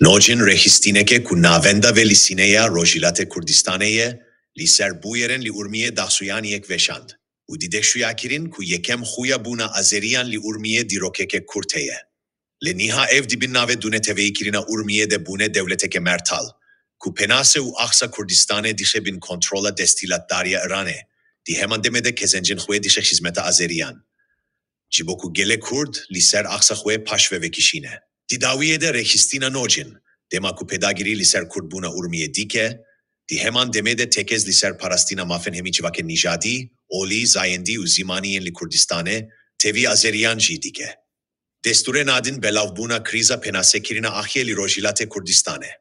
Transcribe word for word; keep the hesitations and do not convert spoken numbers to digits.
Nocin rêxistineke ku navenda vê li Sîneya Rojhilatê Kurdistanê ye, li ser bûyerên li Urmiyê daxuyaniyek veşand û dide xuyakirin ku yekem xuya bûna Azeriyan li Urmiyê dîrokeke kurt heye. Lê niha ev di bin navê dûneteveyîkirina Urmiyê de bûne dewleteke mertal, ku penase û axsa Kurdistanê dixe bin kontrola desthilatdariya Îranê, di heman demê de kezencên xwe dixe xizmeta Azeriyan. Ji bo ku gelê Kurd li ser axsa xwe paş ve vekişîne. Di dawiyê de rêxistina Nocin, dema ku pêdagirî li ser Kurdbûna Urmiyê dike, di heman demê de tekez li ser parastina mafên hemî civakên nîjadî, olî, zayendî û zîmanî yên li Kurdistanê, tevî Azeriyan jî dike. Destûrê Nadîn belavbûna krîza penasekirina Axiyê li Rojhilatê Kurdistanê.